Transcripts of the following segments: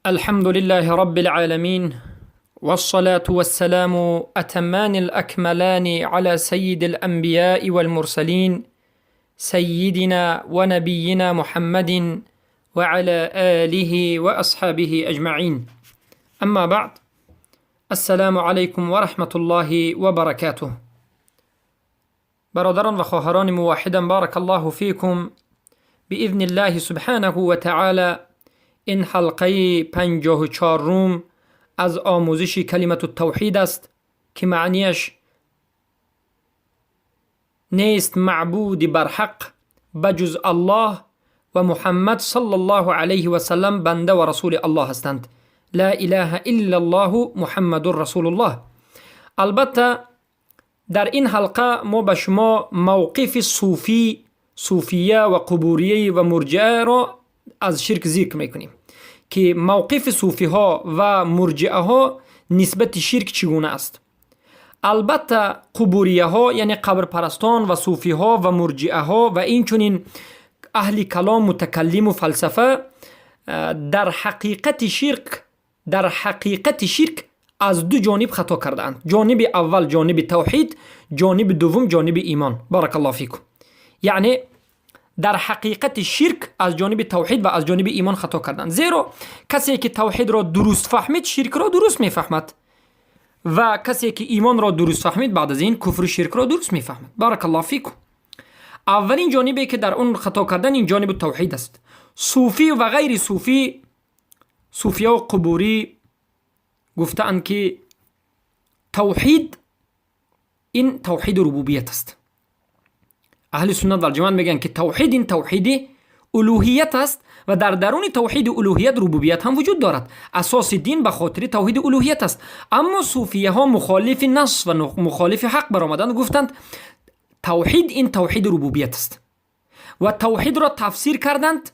الحمد لله رب العالمين، والصلاة والسلام أتمان الأكملان على سيد الأنبياء والمرسلين، سيدنا ونبينا محمد وعلى آله وأصحابه أجمعين. أما بعد، السلام علیکم و رحمة الله و برکاته. برادران و خواهران موحدم، بارک الله فیکم. بإذن الله سبحانه و تعالی این حلقه 54 از آموزش کلمة التوحید است که معنیش نیست معبود برحق بجز الله و محمد صلی الله علیه و سلم بنده و رسول الله هستند. لا اله الا الله محمد رسول الله. البته در این حلقه ما به شما موقف صوفی، صوفیه و قبوریه و مرجئه را از شرک ذکر میکنیم که موقف صوفی ها و مرجئه ها نسبت شرک چگونه است. البته قبوریه ها، یعنی قبر پرستان و صوفی ها و مرجئه ها و این چنین اهل کلام، متکلم و فلسفه، در حقیقت شرک از دو جانب خطا کردند. جانب اول جانب توحید، جانب دوم جانب ایمان. بارک الله فیکم. یعنی در حقیقت شرک از جانب توحید و از جانب ایمان خطا کردند، زیرا کسی که توحید را درست فهمید شرک را درست میفهمد و کسی که ایمان را درست فهمید بعد از این کفر و شرک را درست میفهمد. بارک الله فیکم. اولین جانبی که در اون خطا کردن این جانب توحید است. صوفی و غیر صوفی، صوفیه و قبوری گفتند که توحید این توحید ربوبیت است. اهل سنت و الجماعت میگن که توحید این توحید الوهیت است و در درون توحید الوهیت ربوبیت هم وجود دارد. اساس دین به خاطر توحید الوهیت است. اما صوفیه ها مخالف نص و مخالف حق برآمدند و گفتند توحید این توحید ربوبیت است و توحید را تفسیر کردند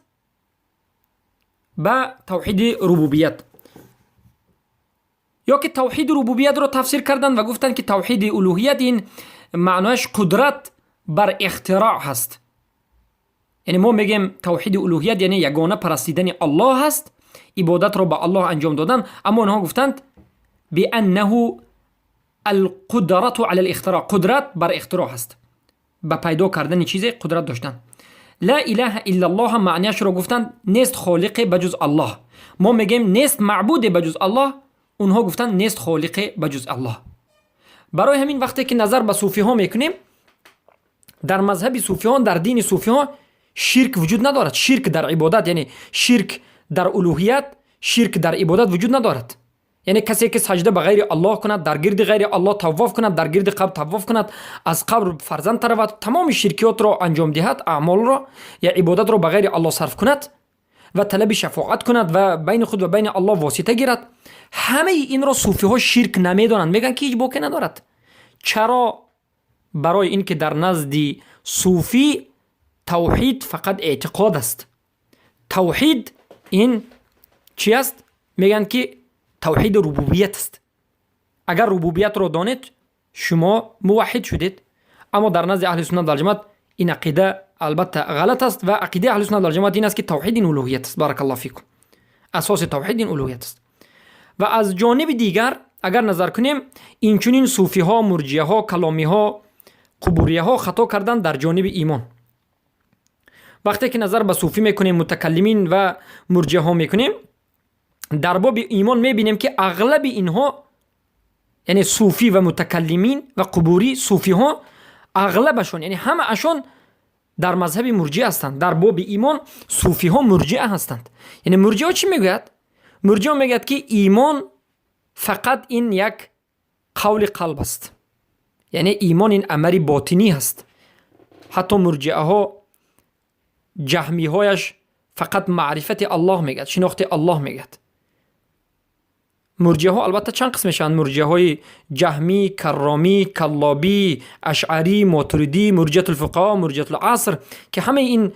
به توحید ربوبیت، یا که توحید ربوبیت را تفسیر کردند و گفتند که توحید الوهیت این معنایش قدرت بر اختراع هست. یعنی ما میگیم توحید الوهیت یعنی یگانه پرستیدن الله هست، عبادت را به الله انجام دادن، اما آنها گفتند بانه القدرت علی الاختراع، قدرت بر اختراع هست، به پیدا کردن چیزی قدرت داشتن. لا اله الا الله معنیش را گفتند نیست خالق بجز الله. ما میگیم نیست معبود بجز الله، اونها گفتند نیست خالق بجز الله. برای همین وقتی که نظر به صوفی ها میکنیم، در مذهب صوفی ها، در دین صوفی ها شرک وجود ندارد. شرک در عبادت، یعنی شرک در الوهیت، شرک در عبادت وجود ندارد. یعنی کسی که سجده به غیر الله کند، در گرد غیر الله طواف کند، در گرد قبر طواف کند، از قبر فرزند طلبد، تمام شرکیات را انجام دهد، اعمال را یا عبادت را به غیر الله صرف کند و طلب شفاعت کند و بین خود و بین الله واسطه گیرد، همه این را صوفی ها شرک نمیدانند، میگن که هیچ باکی ندارد. چرا؟ برای اینکه در نزد صوفی توحید فقط اعتقاد است. توحید این چی است؟ میگن که توحید ربوبیت است. اگر ربوبیت را دانید شما موحد شدید. اما در نزد اهل سنت و الجماعت این عقیده البته غلط است و عقیده اهل سنت و الجماعت این است که توحید این الوهیت است. بارک الله فیکم. اساس توحید این الوهیت است. و از جانب دیگر اگر نظر کنیم، این چنین صوفی ها، مرجیه ها، کلامی ها، قبوریه ها خطا کردن در جانب ایمان. وقتی که نظر به صوفی میکنیم، متکلمین و مرجیه ها میکنیم، در باب ایمان میبینیم که اغلب اینها، یعنی صوفی و متکلمین و قبوری، صوفی ها اغلبشون، یعنی همه اشون در مذهب مرجئه هستند. در باب ایمان صوفی ها مرجئه هستند. یعنی مرجئه چی میگوید؟ مرجئه میگوید که ایمان فقط این یک قول قلب است، یعنی ایمان این امر باطنی هست. حتی مرجئه ها، جهمی هایش فقط معرفت الله میگد، شناخت الله میگد. مرجئه ها البته چند قسم میشن: مرجئه های جهمی، کرامی، کلابی، اشعری، ماتریدی، مرجئه الفقها، مرجئه العصر، که همه این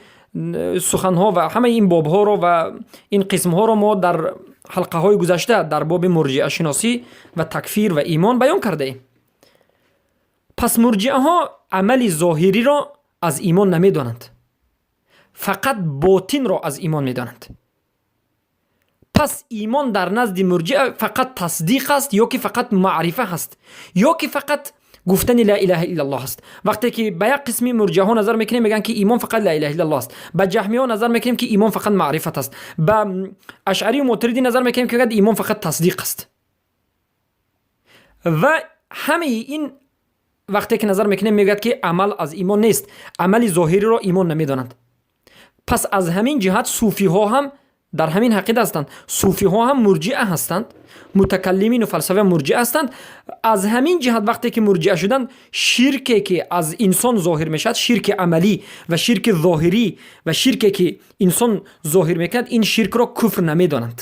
سخن ها و همه این باب ها رو و این قسم ها رو ما در حلقه های گذشته در باب مرجئه شناسی و تکفیر و ایمان بیان کرده ایم. پس مرجئه ها عمل ظاهری را از ایمان نمیدانند، فقط باطن را از ایمان میدانند. پس ایمان در نزد مرجئه فقط تصدیق است یا که فقط معرفه هست یا که فقط گفتن لا اله الا الله است. وقتی که به یک قسمی مرجئه ها نظر میکنیم میگن که ایمان فقط لا اله الا الله است، به جهمی ها نظر میکنیم که ایمان فقط معرفت است، به اشعری و ماتریدی نظر میکنیم که ایمان فقط تصدیق است. و همه این وقتی که نظر میکنیم میگوید که عمل از ایمان نیست، عمل ظاهری را ایمان نمیدانند. پس از همین جهت صوفی ها هم در همین عقیده هستند، صوفی ها هم مرجئه هستند، متکلمین و فلسفه مرجئه هستند. از همین جهت وقتی که مرجئه شدند، شرکی که از انسان ظاهر میشد، شرک عملی و شرک ظاهری و شرکی که انسان ظاهر میکند، این شرک را کفر نمیدانند.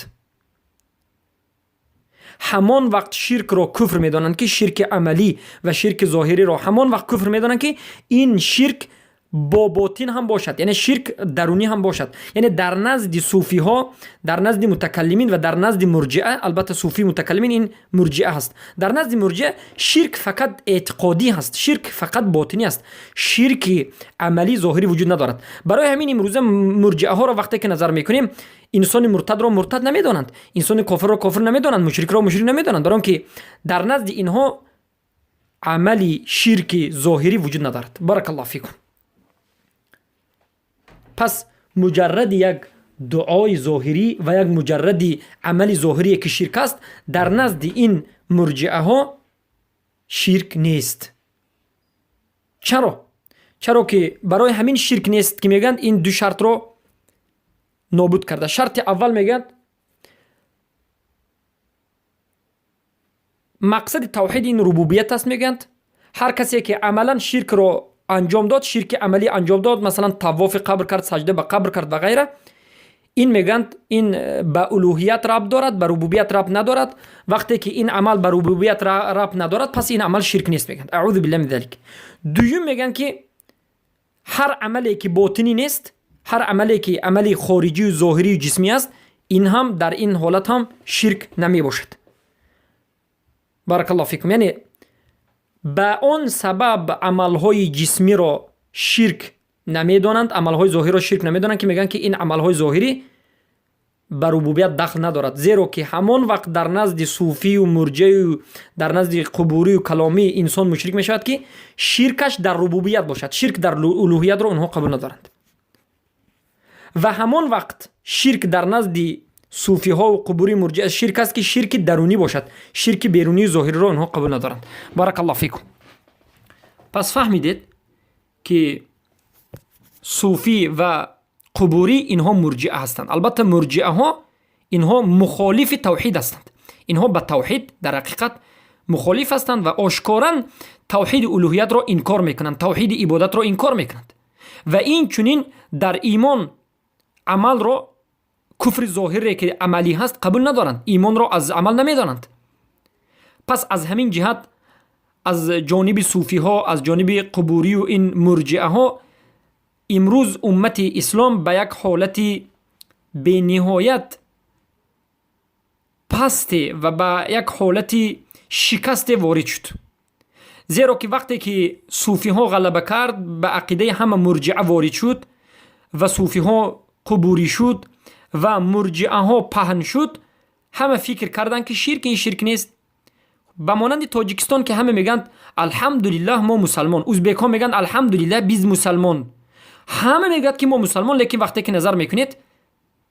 همان وقت شرک را کفر میدانند که شرک عملی و شرک ظاهری را همان وقت کفر میدانند که این شرک با باطن هم باشد، یعنی شرک درونی هم باشد. یعنی در نزد صوفی ها، در نزد متکلمین و در نزد مرجئه، البته صوفی متکلمین این مرجئه هست، در نزد مرجئه شرک فقط اعتقادی هست، شرک فقط باطنی است، شرک عملی ظاهری وجود ندارد. برای همین امروزه مرجئه ها را وقتی که نظر میکنیم، انسان مرتد را مرتد نمیدانند، انسان کافر را کافر نمیدانند، مشرک را مشرک نمیدانند، برای که در نزد اینها عملی شرک ظاهری وجود ندارد. بارک الله فیکم. پس مجرد یک دعای ظاهری و یک مجرد عمل ظاهری که شرک است، در نزد این مرجئه ها شرک نیست. چرا؟ چرا که برای همین شرک نیست که میگن این دو شرط رو نابود کرده. شرط اول میگن مقصد توحید این ربوبیت است. میگن هر کسی که عملا شرک رو انجام داد، شرک عملی انجام داد، مثلا طواف قبر کرد، سجده به قبر کرد و غیره، این میگن این به الوهیت ربط دارد، به ربوبیت ربط ندارد. وقتی که این عمل به ربوبیت ربط ندارد، پس این عمل شرک نیست میگن. اعوذ بالله من ذلک. دوم میگن که هر عملی که باطنی نیست، هر عملی که عملی خارجی و ظاهری و جسمی است، این هم در این حالت هم شرک نمی باشد. بارک الله فیکم. یعنی به آن سبب عملهای جسمی را شرک نمیدانند، عملهای ظاهری را شرک نمیدانند که میگن که این عملهای ظاهری به ربوبیت دخل ندارد، زیرا که همان وقت در نزد صوفی و مرجع و در نزد قبوری و کلامی انسان مشرک میشود که شرکش در ربوبیت باشد، شرک در الوهیت را آنها قبول ندارند. و همان وقت شرک در نزد صوفی ها و قبوری مرجع شرک است که شرک درونی باشد، شرک بیرونی ظاهری را آنها قبول ندارند. بارک الله فیکم. پس فهمیدید که صوفی و قبوری اینها مرجئه هستند. البته مرجئه ها اینها مخالف توحید هستند، اینها به توحید در حقیقت مخالف هستند و آشکارا توحید الوهیت را انکار میکنند، توحید عبادت را انکار میکنند و این چنین در ایمان عمل را، کفر ظاهری که عملی هست قبول ندارند، ایمان را از عمل نمیدانند. پس از همین جهت از جانب صوفی ها، از جانب قبوری و این مرجئه ها، امروز امت اسلام به یک حالت به نهایت پست و به یک حالت شکست وارد شد. زیرا که وقتی که صوفی ها غلبه کرد، به عقیده همه مرجئه وارد شد و صوفی ها قبوری شد و مرجئه ها پهن شد، همه فکر کردن که شرک این شرک نیست. به مانند تاجیکستان که همه میگن الحمدلله ما مسلمان، ازبک ها میگن الحمدلله biz مسلمان، همه میگن که ما مسلمان، لیکن وقتی که نظر میکنید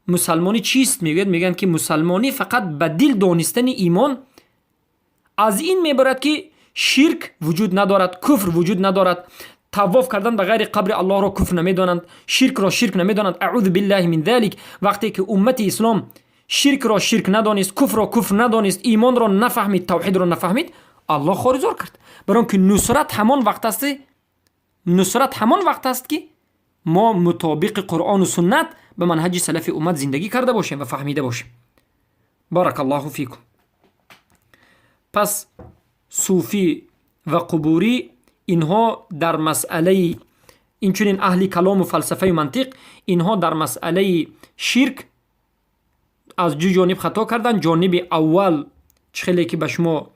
مسلمانی چیست؟ میگن، میگن که مسلمانی فقط به دل دانستن ایمان از این میبرد که شرک وجود ندارد، کفر وجود ندارد، طواف کردن به غیر قبر الله را کفر نمیدانند، شرک را شرک نمیدانند. اعوذ بالله من ذلک. وقتی که امت اسلام شرک را شرک ندانست، کفر را کفر ندانست، ایمان را نفهمید، توحید را نفهمید، الله خارزار کرد. برای که نصرت همان وقت است، نصرت همان وقت است که ما مطابق قرآن و سنت به منهج سلف امت زندگی کرده باشیم و فهمیده باشیم. بارک الله فیکم. پس صوفی و قبوری اینها در مسئله، اینچنین اهل کلام و فلسفه و منطق، اینها در مسئله شرک از دو جانب خطا کردن. جانب اول چخیلی که به شما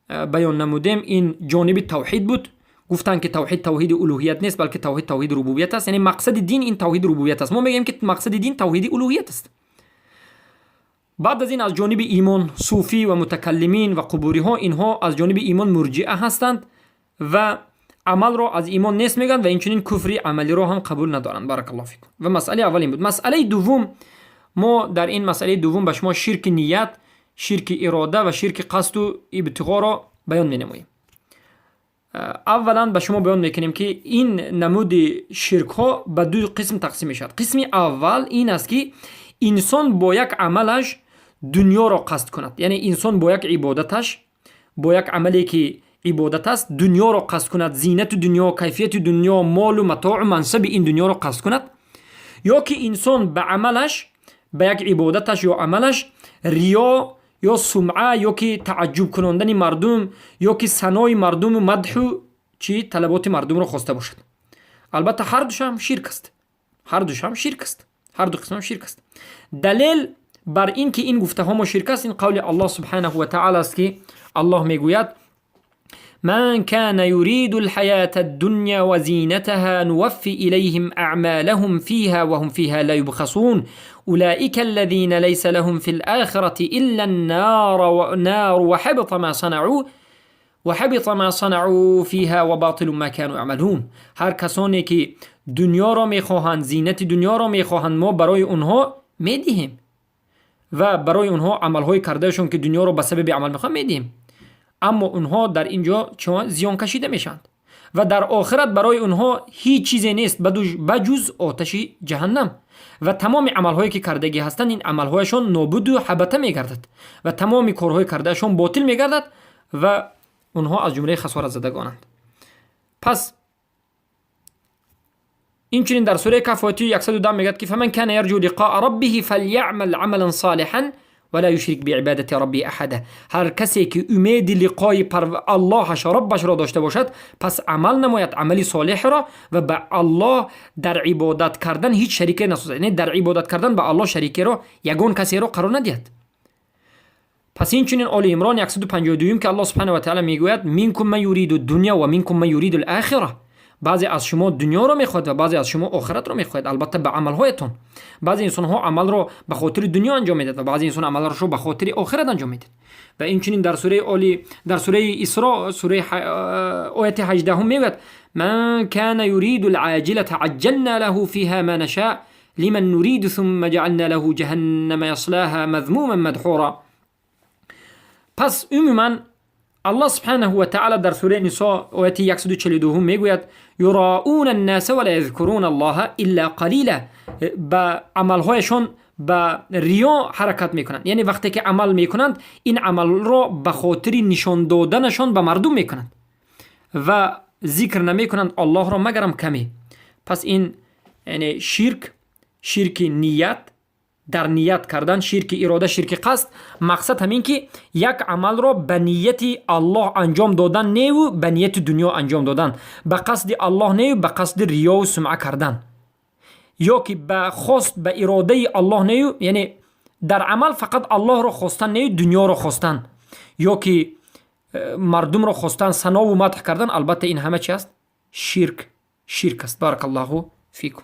بیان نمودیم، این جانب توحید بود. گفتن که توحید توحید الوهیت نیست، بلکه توحید توحید ربوبیت است. یعنی مقصد دین این توحید ربوبیت است. ما میگیم که مقصد دین توحید الوهیت است. بعد از این از جانب ایمان صوفی و متکلمین و قبوری ها، اینها از جانب ایمان مرجئه هستند و عمل را از ایمان نیست میگن و اینچنین کفری عملی را هم قبول ندارند. بارک الله فیکم. و مسئله اول این بود. مسئله دوم، ما در این مسئله دوم به شما شرک نیت، شرک اراده و شرک قصد و ابتغا را بیان مینماییم. اولا به شما بیان میکنیم که این نمود شرک ها به دو قسم تقسیم میشود. قسم اول این است که انسان با یک عملش دنیا را قصد کند، یعنی انسان با یک عبادتش، با یک عملی که عبادت است، دنیا را قصد کند، زینت دنیا، کیفیت دنیا، مال و متاع و منصب این دنیا را قصد کند، یا که انسان به عملش، به یک عبادتش یا عملش ریا یا سمعه یا که تعجب کناندن مردم یا که ثنای مردم و مدح و چی طلبات مردم را خواسته باشد. البته هر دوش هم شرک است، هر دوش هم شرک است، هر دو قسم هم شرک است. دلیل بر این که این گفته ها ما شرک است، این قول الله سبحانه و تعالی است که الله میگوید من كان يريد الحياة الدنيا وزينتها نوفي إليهم أعمالهم فيها وهم فيها لا يبخسون أولئك الذين ليس لهم في الآخرة إلا النار وحبط ما صنعوا فيها وباطل ما كانوا يعملون. هر کسانی که دنیا را میخواهند، زینت دنیا را میخواهند، ما برای اونها میدهیم و برای اونها عملهای کردهشون که دنیا را به سبب عمل میخواهند میدهیم، اما اونها در اینجا چون زیان کشیده میشند و در آخرت برای اونها هیچ چیزی نیست بجز آتش جهنم و تمام عملهایی که کردگی هستند این عملهایشان نابود و حبطه میگردد و تمام کارهای کردهشان باطل میگردد و اونها از جمله خسارت زدگانند. پس اینچنین در سوره کهف آیه 110 میگد که فمن کان یرجو لقاء ربه فلیعمل عملا صالحا ولا یشرک بعبادت ربی احدا. هر کسی که امید لقای اللهش ربش را داشته باشد پس عمل نماید عملی صالح را و به الله در عبادت کردن هیچ شریک نسازد، یعنی در عبادت کردن به الله شریک را یگان کسی را قرار ندهد. پس این چنین آل عمران 152 که الله سبحانه و تعالی میگوید منکم من یرید الدنیا و منکم من یرید الاخره. بعضی از شما دنیا را میخواهد و بعضی از شما آخرت را میخواهد، البته به عملهایتان. بعضی انسان ها عمل را به خاطر دنیا انجام میدهد و بعضی انسان عمل را به خاطر آخرت انجام میدهد. و این چنین در سوره آلی در سوره اسراء سوره آیه 18 میگوید من کان یرید العاجله عجلنا له فيها ما نشاء لمن نريد ثم جعلنا له جهنم يصلاها مذموما مدحورا. پس عموما الله سبحانه و تعالی در سوره نساء آیه 142 میگوید یراؤون الناس ولا یذکرون الله الا قلیلا. به عملهایشان به ریا حرکت میکنند، یعنی وقتی که عمل میکنند این عمل را به خاطر نشان دادنشان به مردم میکنند و ذکر نمیکنند الله را مگرم کمی. پس این یعنی شرک، شرک نیت، در نیت کردن، شرک اراده، شرک قصد، مقصد همین که یک عمل را به نیت الله انجام دادن نه و به نیت دنیا انجام دادن، به قصد الله نه و به قصد ریا و سمعه کردن، یا که به خواست به اراده الله نه، یعنی در عمل فقط الله را خواستن نه دنیا را خواستن، یا که مردم را خواستن، ثنا و مدح کردن. البته این همه چی است؟ شرک، شرک است. بارک الله فیکم.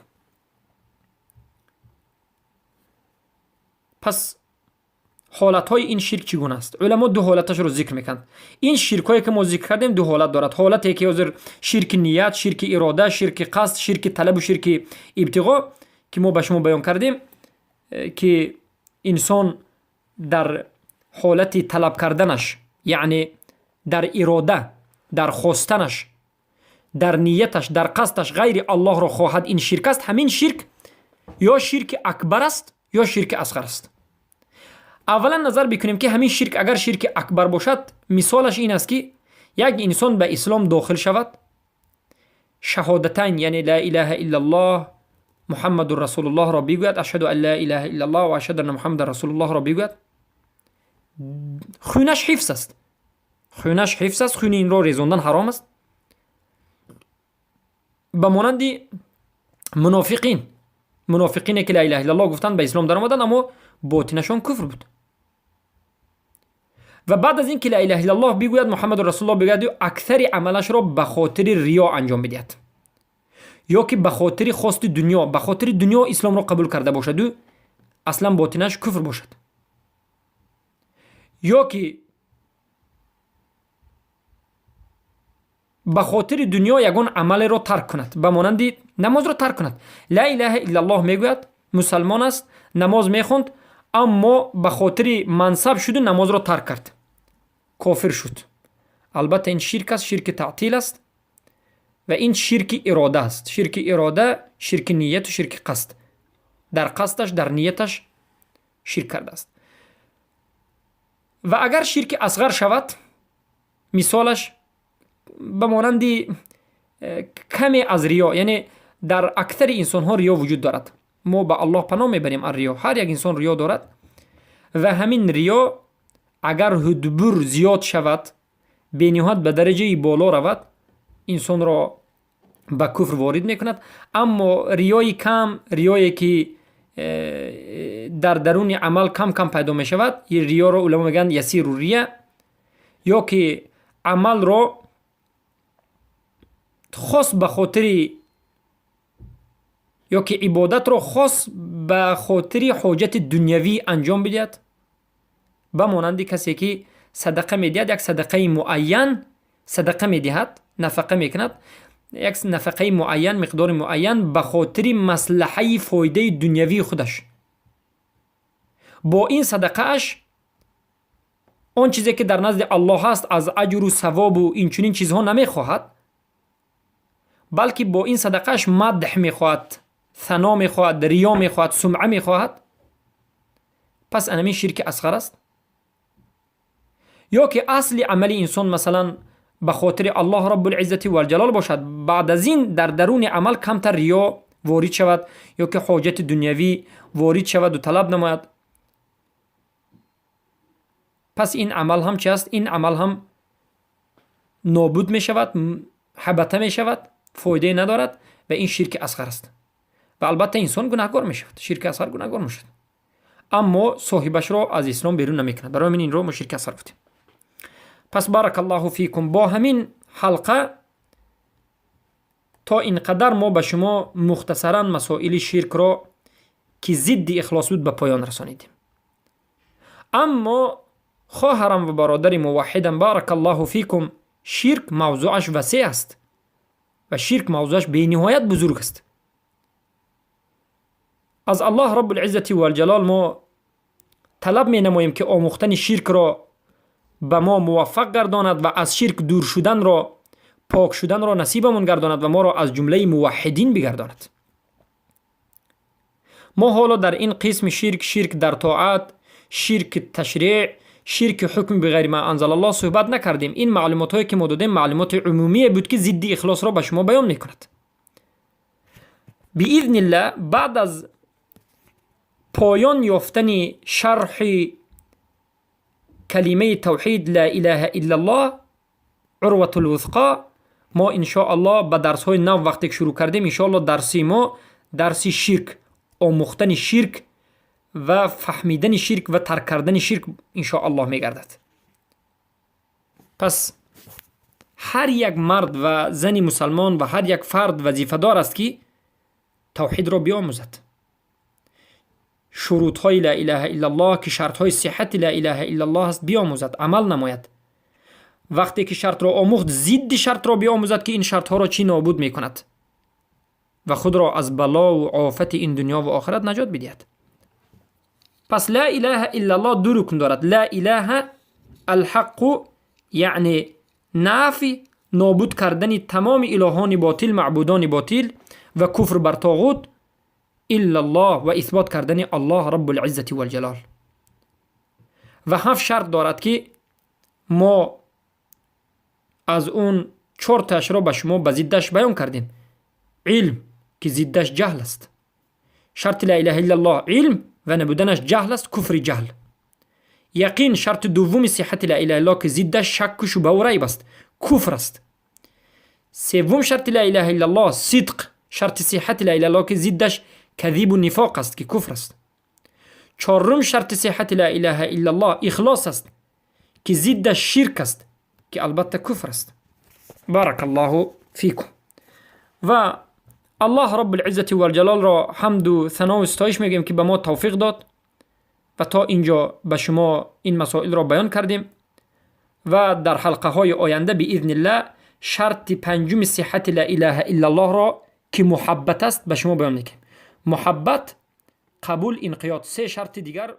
پس حالتهای این شرک چگونه است؟ علما دو حالتش رو ذکر میکنند. این شرک هایی که ما ذکر کردیم دو حالت دارد. حالتی که حاضر شرک نیت، شرک اراده، شرک قصد، شرک طلب و شرک ابتغا که ما به شما بیان کردیم که انسان در حالت طلب کردنش، یعنی در اراده، در خواستنش، در نیتش، در قصدش غیر الله را خواهد، این شرک است. همین شرک یا شرک اکبر است یا شرک اصغر است. اولا نظر بکنیم که همین شرک اگر شرک اکبر باشد، مثالش این است که یک انسان به اسلام داخل شود، شهادتین یعنی لا اله الا الله محمد رسول الله را بگوید، اشهد ان لا اله الا الله و اشهد ان محمد رسول الله را بگوید، خونش حفظ است، خونش حفظ است، خون این را ریزاندن حرام است. به مانند منافقین، منافقین که لا اله الا الله گفتند به اسلام در آمدند اما باطنشان کفر بود. و بعد از اینکه لا اله الا الله بگوید، محمد رسول الله بگوید، اکثر عملش را به خاطر ریا انجام بدهد یا که به خاطر خواست دنیا، به خاطر دنیا اسلام را قبول کرده باشد و اصلا باطنش کفر باشد. Ё ки ба хотири дунё ягон амалеро тарк кунад, ба монанди намозро тарк кунад. Ла илаҳа иллаллоҳ мегӯяд, мусалмон аст, намоз мехонд, аммо ба хотири мансаб шуду намозро тарк кард, кофир шуд. Албатта, ин ширк аст, ширки таътил аст ва ин ширки ирода аст. Ширки ирода, ширки нияту ширки қасд. Дар қасдаш, дар нияташ ширк кардааст. Ва агар ширки асғар шавад, мисолаш ба монанди каме аз риё, яъне дар аксари инсонҳо риё вуҷуд дорад. Мо ба Аллоҳ паноҳ мебарем аз риё. Ҳар як инсон риё дорад ва ҳамин риё агар ҳудбур зиёд шавад, бениҳоят ба дараҷаи боло равад, инсонро ба куфр ворид мекунад. Аммо риёи кам, риёе ки дар даруни амал кам кам пайдо мешавад, риёро уламо мегӯянд ясиру рия, ё ки амалро хос ба хотири, ё ки ибодатро хос ба хотири ҳоҷати дунявӣ анҷом бидиҳад, ба монанди касе ки садақа медиҳад, як садақаи муайян садақа медиҳад, нафақа мекунад, як нафақаи муайян, миқдори муайян, ба хотири маслаҳаи фоидаи дунявии худаш. Бо ин садақааш он чизе ки дар назди Аллоҳ ҳаст аз аҷру савобу инчунин чизҳо намехоҳад, балки бо ин садақааш мадҳ мехоҳад, сано мехоҳад, риё мехоҳад, сумъа мехоҳад, пас анамин ширки асғар аст. Ё ки асли амали инсон, масалан, ба хотири Аллоҳ Раббулиззати валҷалол бошад, баъд аз ин дар даруни амал камтар риё ворид шавад ё ки ҳоҷати дунявӣ ворид шаваду талаб намояд, пас ин амал ҳам чи аст? Ин амал ҳам нобуд мешавад, ҳабата мешавад, фоидае надорад ва ин ширки асғар аст. Ва албатта, инсон гунаҳгор мешавад, ширки асғар гунаҳгор мешавад, аммо соҳибашро аз ислом берун намекунад. Барои ҳамин инро мо ширки асғар гуфтем. Пас, баракаллоҳу фикум, бо ҳамин ҳалқа то ин қадар мо ба шумо мухтасаран масоили ширкро, ки зидди ихлос буд, ба поён расонидем. Аммо хоҳарам ва бародари муваҳҳидам, баракаллоҳу фикум, ширк мавзӯаш васеъ аст ва ширк мавзӯаш бениҳоят бузург аст. Аз Аллоҳ Раббулиззати валҷалол мо талаб менамоем, ки омӯхтани ширкро ба мо муваффақ гардонад ва аз ширк дур шуданро, пок шуданро насибамон гардонад ва моро аз ҷумлаи муваҳҳидин бигардонад. Мо ҳоло дар ин қисми ширк, ширк дар тоат, ширки ташриъ, ширки ҳукм биғайри ма анзалаллоҳ суҳбат накардем. Ин маълумотҳое ки мо додем, маълумоти умумие буд, ки зидди ихлосро ба шумо баён мекунад. Биизниллаҳ, баъд аз поён ёфтани шарҳи калимаи тавҳид, ла илаҳа иллаллоҳ, урватулвусқо, мо иншоаллоҳ ба дарсҳои нав вақте ки шурӯъ кардем, иншоаллоҳ дарси мо дарси ширк, омӯхтани ширк ва фаҳмидани ширк ва тарк кардани ширк иншоаллоҳ мегардад. Пас ҳар як мард ва зани мусалмон ва ҳар як фард вазифадор аст, ки тавҳидро биомӯзад, шурутҳои ла илаҳа иллаллоҳ, ки шартҳои сиҳати ла илаҳа иллаллоҳ аст, биомӯзад, амал намояд. Вақте ки шартро омӯхт, зидди шартро биомӯзад, ки ин шартҳоро чӣ нобуд мекунад, ва худро аз балову офати ин дунё ва охират наҷот бидиҳад. Пас ла илаҳа иллаллоҳ ду рукн дорад. Ла илаҳа алҳаққу, яъне нафи, нобуд кардани тамоми илоҳони ботил, маъбудони ботил ва куфр бар тоғут, иллаллоҳ ва исбот кардани Аллоҳ Раббулиззати валҷалол. Ва ҳафт шарт дорад, ки мо аз он чорташро ба шумо ба зиддаш баён кардем. Илм, ки зиддаш ҷаҳл аст. Шарти ла илаҳа иллаллоҳ илм ва набуданаш ҷаҳл аст, куфри ҷаҳл. Яқин, шарти дуввуми сиҳати ла илаҳа иллаллоҳ, ки зиддаш шакку шубҳаву райб аст, куфр аст. Севум шарти ла илаҳа иллаллоҳ сидқ, шарти сиҳати ла илаҳа иллаллоҳ, ки зиддаш кадибу нифоқ аст, ки куфр аст. Чорум шарти сиҳати ла илаҳа иллаллоҳ ихлос аст, ки зиддаш ширк аст, ки албатта куфр аст. Баракаллоҳу фикум. Ва Аллоҳ Раббулиззати валҷалолро ҳамду санову ситоиш мегӯем, ки ба мо тавфиқ дод. و تا اینجا به شما این مسائل را بیان کردیم و در حلقه های آینده باذن الله شرط پنجم صحت لا اله الا الله را که محبت است به شما بیان میکنیم. محبت، قبول، انقیاد، سه شرط دیگر.